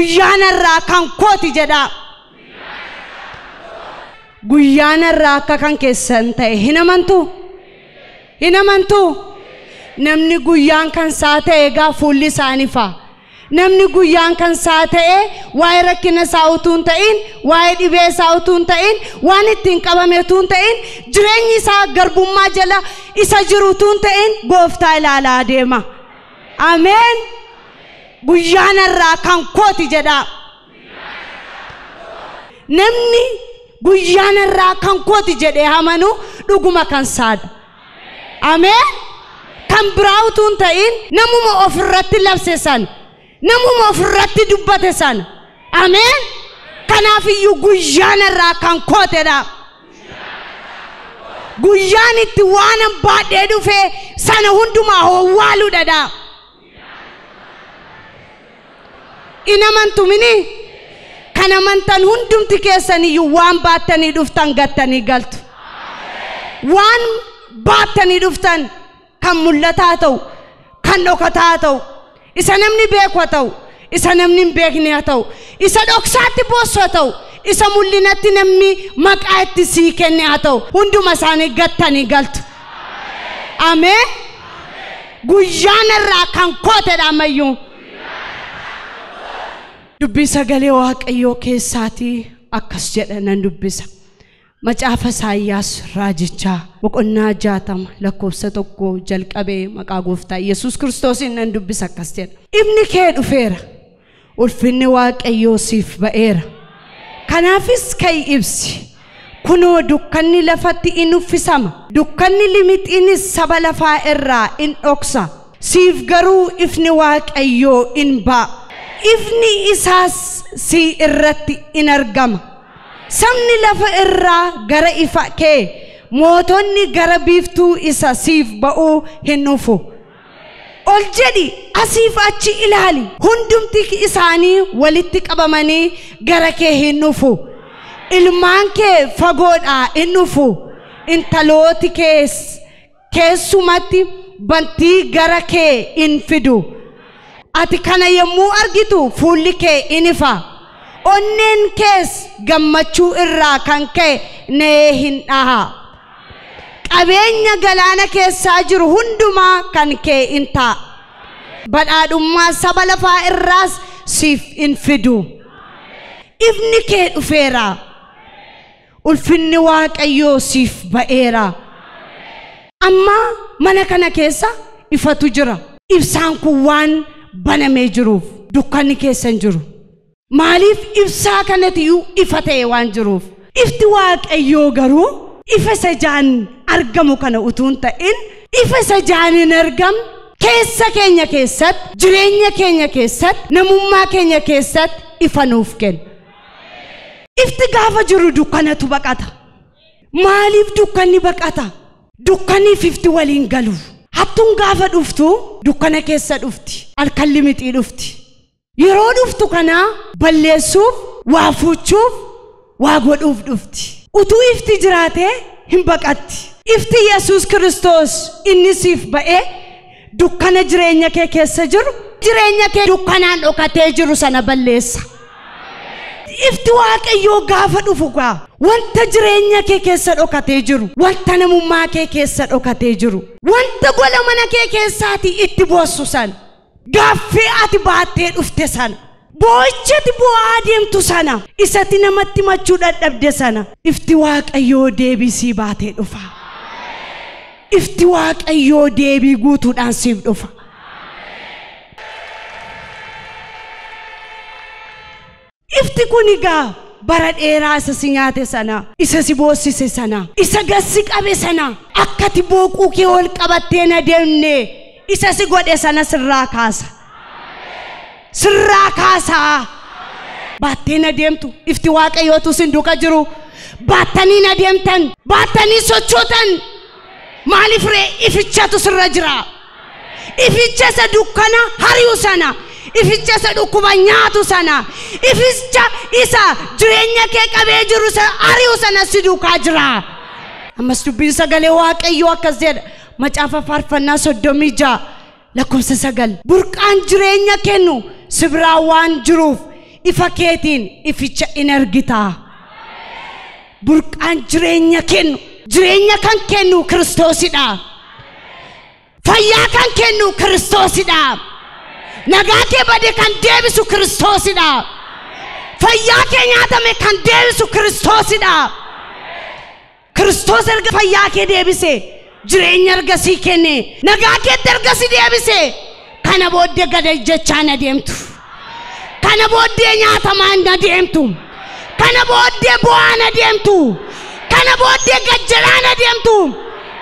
Guyyaan irraa kan kooti jedha. Guyyaan irraa akka kan keessan ta'e hin amantu? Hin amantu? Namni guyyaan kan isaa ta'e egaa fuulli isaanii fa'a. Namni guyyaan kan isaa ta'e waa'ee rakkina isaa utuu hin ta'in, waa'ee dhibee isaa utuu hin ta'in, waan ittiin qabame utuu hin ta'in, jireenyi isaa garbummaa jala isa jiru utuu hin ta'in gooftaa ilaalaa deema. Ameen. Guyyaan irraa kan kooti jedha. Namni guyyaan irraa kan kooti jedhee amanu dhuguma kan saadha. Ameen. Kan biraa utuu hin ta'in namuma ofirratti labse sana, namuma ofirratti dubbate sana. Ameen. Kanaafiyyuu guyyaan irraa kan kootedha. Guyyaan itti waan baadhee dhufe sana hundumaa owwaaluudha. In amantu mini? Kan amantan hundumti keessaniyyuu waan baattanii dhuftan gattanii galtu. Waan baattanii dhuftan kan mul'ataa ta'u, kan dhokataa ta'u, isa namni beeku haa ta'u, isa namni hin beekne haa ta'u, isa dhoksaatti boossu haa ta'u, isa mul'inatti namni maqaa itti sii kenne haa ta'u, hunduma isaanii gattanii galtu. Ameen. Guyyaan irraa kan kootedha ammayyuu. Dubbii sagalee Waaqayyoo keessaatii akkas jedha nan dubbisa. Macaafa Isaayyaas raajichaa boqonnaa 60 lakkoofsa 1 jalqabee maqaa gooftaa Yesuus Kiristoosiin nan dubbisa akkas jedha. Ifni kee dhufeera, ulfinni Waaqayyoo siif ba'eera. Kanaafis ka'i ibsi. Kunoo dukkanni lafatti in uffisama, dukkanni limixiinis saba lafaa irraa in dhoksa. Siif garuu ifni Waaqayyoo in ba'a. Ifni isaas si irratti in argama. Sabni lafa irraa gara ifa kee, mootonni gara biiftuu isa siif ba'uu hin dhufu. Ol jedhi asiif achi ilaali, hundumti isaanii walitti qabamanii gara kee hin dhufu. Ilmaan kee fagoodhaa hin dhufu, intalooti keessumatti bantii gara kee in fidu. Ati kana yommuu argitu fuulli kee in ifa. Onneen kees gammachuu irraa kan ka'e na'ee hin dhaha. Qabeenya galaana keessaa jiru hundumaa kan kee in ta'a. Badhaadhummaa saba lafaa irraas siif in fidu. Ifni kee dhufeera. Ulfinni Waaqayyoo siif ba'eera. Amma mana kana keessa ifatu jira. Ibsaan kun waan banamee jiruuf dukkanni keessa hin jiru. Maaliif ibsaa kanatiyyuu ifa ta'e waan jiruuf. Ifti Waaqayyoo garuu ifa isa ijaan argamu kana utuu hin ta'in ifa isa ijaan hin argamne keessa keenya keessatti, jireenya keenya keessatti, namummaa keenya keessatti ifa nuuf kenna. Ifti gaafa jiru dukkanatu baqata. Maaliif dukkanni baqata? Dukkanniif ifti waliin galu. Hattuun gaafa dhuftu dukkana keessa dhufti, halkan limixii dhufti. Yeroo dhuftu kana balleessuuf, waa fuuchuuf, waa godhuuf dhufti. Utuu ifti jiraatee hin baqatti. Ifti Yesuus Kiristoos inni siif ba'ee dukkana jireenya kee keessa jiru, jireenya kee dukkanaan dhokatee jiru sana balleessa. Ifti Waaqayyoo gaafa dhufu gaa wanta jireenya kee keessa dhokatee jiru, wanta namummaa kee keessa dhokatee jiru, wanta gola mana kee keessaatii itti boossu sana, gaaffii ati baattee dhufte sana, boo'icha ati bu'aa deemtu sana, isatti namatti machuu dadhabde sana, ifti Waaqayyoo deebisii baatee dhufa. Ifti Waaqayyoo deebii guutuudhaan siif dhufa. Ifti kun egaa bara dheeraa isa si nyaate sana, isa si boossise sana, isa gassi qabe sana, akka ati booquu kee ol qabattee na deemne isa si godhe sana sirraa kaasa. Sirraa kaasaa. Baattee na deemtu ifti Waaqayyootu sin duuka jiru. Baattanii na deemtan, baattanii sochootan. Maaliif ree ifichatu sirra jira? Ificha isa dukkana hari'u sana, ificha isa dhukkuba nyaatu sana, ificha isa jireenya kee qabee jiru sana hari'u sana si duukaa jira. Ammas dubbiin sagalee Waaqayyoo akkas jedha. Macaafa Faarfannaa 36 lakkoofsa 9. Burqaan jireenya kennu si biraa waan jiruuf Ifa keetiin ificha in argita. Burqaan jireenya kennu, jireenya kan kennu Kiristoosidha. Fayyaa kan kennu Kiristoosidha. Nagaa kee bade kan deebisu Kiristoosidha. Fayyaa kee nyaatame kan deebisu Kiristoosidha. Kiristoos erga fayyaa kee deebise, jireenya ergasii kenne, nagaa keetti ergasii deebise, kana booddee gad jechaan adeemtu. Kana booddee nyaatamaan adeemtu. Kana booddee bu'aan adeemtu. Kana booddee gajjalaan adeemtu.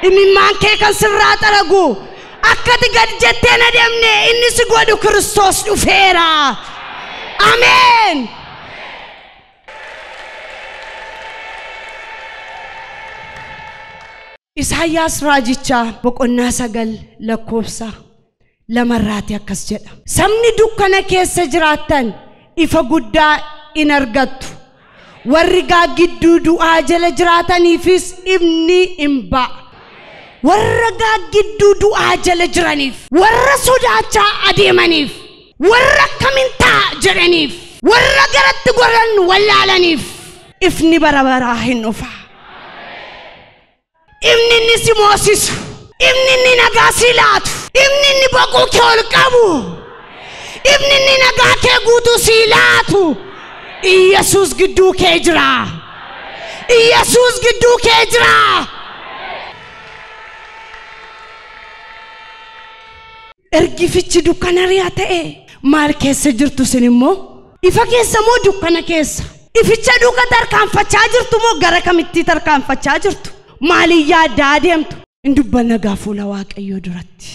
Imimmaan kee kan sirraa xaragu akkati gad jetteen adeemne inni si godhu Kiristoos dhufeera. Ameen. Isaayyaas raajichaa boqonnaa 9 lakkoofsa 2 irratti akkas jedha. Sabni dukkana keessa jiraattan ifa guddaa in argattu. Warri gaaggidduu du'aa jala jiraataniifis ifni in ba'a. Warra gaaggidduu du'aa jala jiraniif, warra sodaachaa adeemaniif, warra akkamiin ta'a jedhaniif, warra garatti goran wallaalaniif ifni bara baraa hin dhufa. Ifni inni si moosisu, ifni inni nagaa si laatu, ifni inni boquu kee ol qabu, ifni inni nagaa kee guutuu si laatu, Iyyasuus gidduu kee jira. Iyyasuus gidduu kee jira. Ergifichi dukkana riyaa ta'e maal keessa jirtu isin immoo? Ifa keessa moo dukkana keessa? Ificha duuka tarkaanfachaa jirtu moo gara kamitti tarkaanfachaa jirtu? Maaliin yaaddaa adeemtu? In dubbanna gaa fuula Waaqayyoo duratti.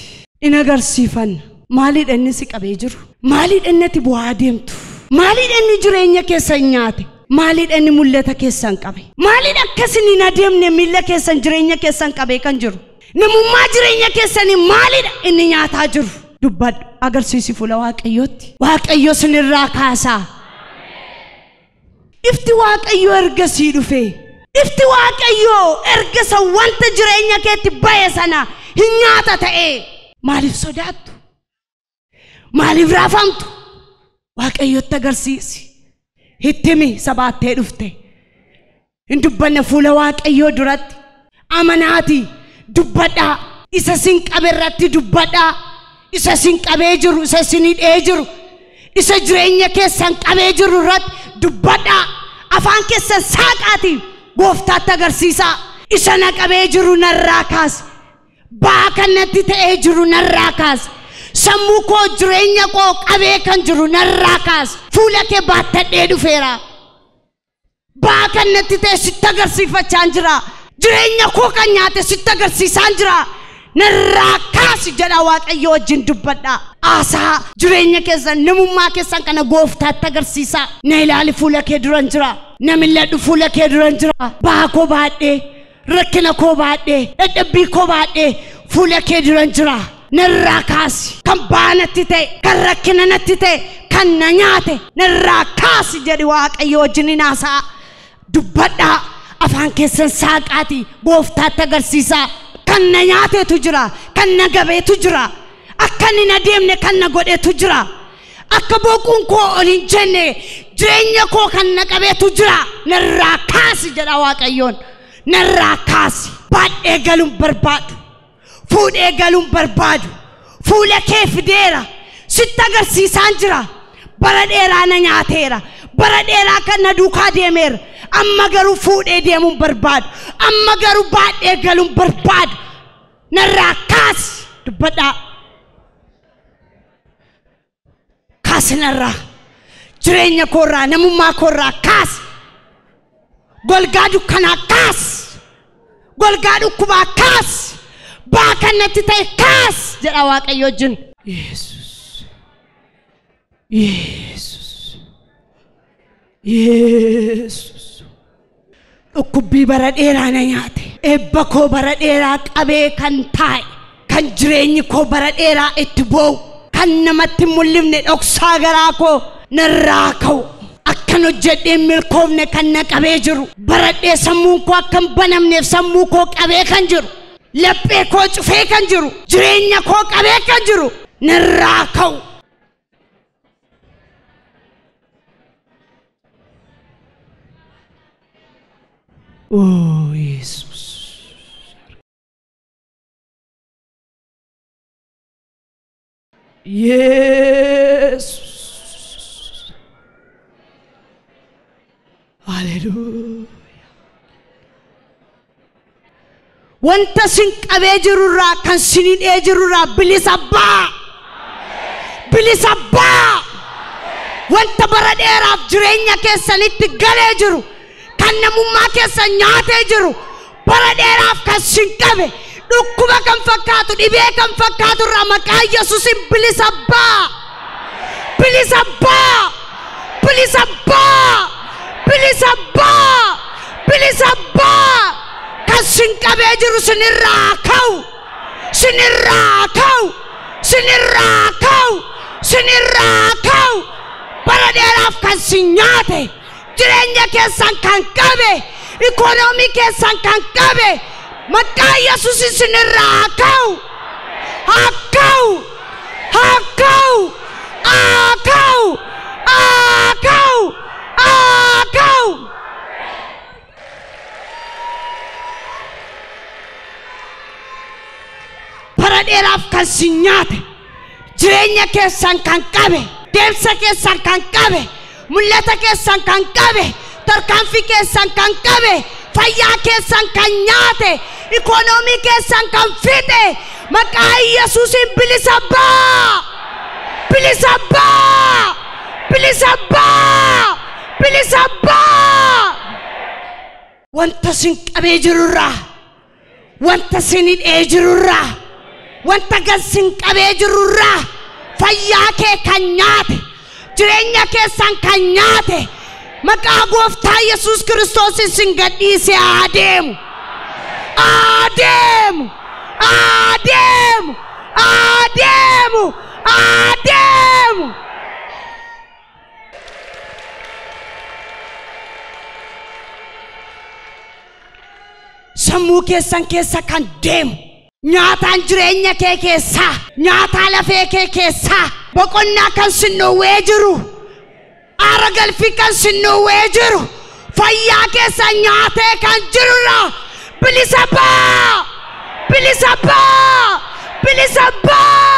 In agarsiifanna. Maaliidha inni si qabee jiru? Maaliidha inni ati bu'aa adeemtu? Maaliidha inni jireenya keessan nyaate? Maaliidha inni mul'ata keessan qabe? Maaliidha akkasin hin adeemne miilla keessan jireenya keessan qabee kan jiru? Namummaa jireenya keessanii maaliidha inni nyaataa jiru? Dubbadhu, agarsiisi fuula Waaqayyootti. Waaqayyo sinirraa kaasaa. Ifti Waaqayyoo ergasii dhufe. Ifti Waaqayyoo erga isa wanta jireenya keetti ba'e sana hin nyaata ta'e. Maaliif sodaattu? Maaliif raafamtu? Waaqayyotti agarsiisi. Itti himi sabaattee dhufte. Hin dubbanne fuula Waaqayyoo duratti. Amanaati dubbadhaa. Isa sin qabe irratti dubbadhaa. Isa sin qabee jiru, isa sin hidhee jiru, isa jireenya keessan qabee jiru irratti dubbadhaa. Afaan keessan saaqaati gooftaatti agarsiisaa. Isa na qabee jiru narraa kaasi. Ba'aa kan natti ta'ee jiru narraa kaasi. Sammuu koo jireenya koo qabee kan jiru narraa kaasi. Fuula kee baattadhee dhufeera. Ba'aa kan natti ta'e sitti agarsiifachaan jira. Jireenya koo kan nyaate sitti agarsiisaan jira. Narraa kaasi jedha Waaqayyo wajjin dubbadhaa. Aasaa jireenya keessan namummaa keessan kana gooftaatti agarsiisaa. Na ilaali fuula kee duran jira. Na mil'adhu fuula kee duran jira. Ba'aa koo baadhee, rakkina koo baadhee, dadhabbii koo baadhee fuula kee duran jira. Narraa kaasi. Kan ba'aa natti ta'e, kan rakkina natti ta'e, kan na nyaate narraa kaasi jedhi Waaqayyo wajjin hin haasa'a. Dubbadhaa. Afaan keessan saaqaati gooftaatti agarsiisaa. Kan na nyaateetu jira, kan na gabeetu jira, akka inni hin adeemne kan na godhetu jira, akka boquun koo ol hin jenne jireenya koo kan na qabeetu jira. Narraa kaasi jedha Waaqayyoon. Narraa kaasi. Baadhee galuun barbaadu, fuudhee galuun barbaadu, fuula kee fideera, sitti agarsiisaan jira. Bara dheeraa na nyaateera, bara dheeraa kan na duukaa deemeera. Amma garuu fuudhee deemuun barbaadu, amma garuu baadhee galuun barbaadu. Narraa kaasi. Dubbadhaa. Kaasi narraa. Jireenya koorraa, namummaa koorraa kaasi. Golgaa dukkanaa kaasi. Golgaa dhukkubaa kaasi. Ba'aa kan natti ta'e kaasi jedha Waaqayyo wajjin. Yesuus. Yesuus. Yesuus. Dhukkubbii bara dheeraa na nyaate. Eebba koo bara dheeraa qabee kan taa'e, kan jireenyi koo bara dheeraa itti boo'u, kan namatti hin mul'ifne dhoksaa garaa koo narraa ka'u. Akkan hojjedhee hin milkoofne kan na qabee jiru, baradhee sammuun koo akka hin banamneef sammuu koo qabee kan jiru, laphee koo cufee kan jiru, jireenya koo qabee kan jiru narraa ka'u. Oh Yesus. Yesus. Haleluya. Wanta sin qabee jirurraa kan sin hidhee jirurraa bilisa baa. Bilisa baa. Wanta bara dheeraaf jireenya keessanitti galee jiru kan namummaa keessan nyaatee jiru bara dheeraaf kan sin qabe dhukkuba kan fakkaatu dhibee kan fakkaatu irraa maqaa Yesuusin bilisa baa. Bilisa baa. Bilisa baa. Bilisa baa. Bilisa baa. Kan sin qabee jiru sinirraa ka'u. Sinirraa ka'u. Sinirraa ka'u. Sinirraa ka'u. Bara dheeraaf kan sin nyaate jireenya keessan kan qabe ikoonoomii keessan kan qabe maqaa Yesuusin sinirraa ka'u. Haa ka'u. Haa ka'u. Haa ka'u. Haa ka'u. Haa ka'u. Bara dheeraaf kan sin nyaate jireenya keessan kan qabe deemsa keessan kan qabe mul'ata keessan kan qabe tarkaanfii keessan kan qabe fayyaa keessan kan nyaate ikoonoomii keessan kan fixe maqaa Yesuusin bilisa baa. Bilisa baa. Bilisa baa. Bilisa baa. Wanta sin qabee jirurraa wanta sin hidhee jirurraa wanta gad sin qabee jirurraa fayyaa kee kan nyaate jireenya keessan kan nyaate maqaa gooftaa Yesuus Kiristoosin sin gadhiisee haa deemu. Haa deemu. Haa deemu. Haa deemu. Haa deemu. Sammuu keessan keessa kan deemu nyaataan jireenya kee keessaa nyaataa lafee kee keessaa boqonnaa kan sin dhoowwee jiru aara galfii kan sin dhoowwee jiru fayyaa keessa nyaatee kan jirurraa bilisa baa. Bilisa baa. Bilisa baa.